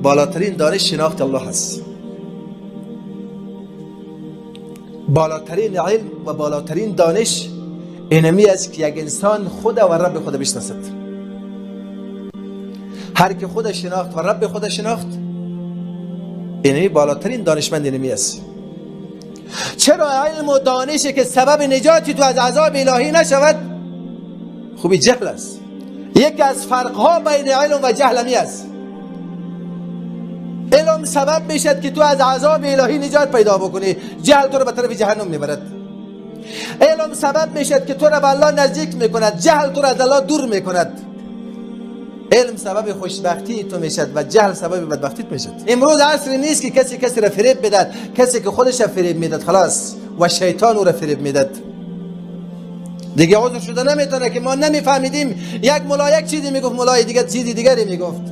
بالاترین دانش شناخت الله است. بالاترین علم و بالاترین دانش اینمی است که یک انسان خود و رب خود بشناسد. هر که خود شناخت و رب خود شناخت، اینمی بالاترین دانشمند اینمی است. چرا علم و دانشی که سبب نجاتی تو از عذاب الهی نشود، خوبی جهل است. یکی از فرقها بین علم و جهل همی است. علم سبب میشد که تو از عذاب الهی نجات پیدا بکنی، جهل تو رو به طرف جهنم میبرد. علم سبب میشد که تو رو به الله نزدیک میکند، جهل تو رو از الله دور میکند. علم سبب خوشبختی تو میشد و جهل سبب بدبختی میشد. امروز عصر نیست که کسی کسی را فریب بدهد، کسی که خودش را فریب میداد خلاص و شیطان او را فریب میداد. دیگه عذر شده نمیتونه که ما نمیفهمیدیم. یک ملا یک چیزی میگفت، ملای دیگه چیزی دیگری میگفت.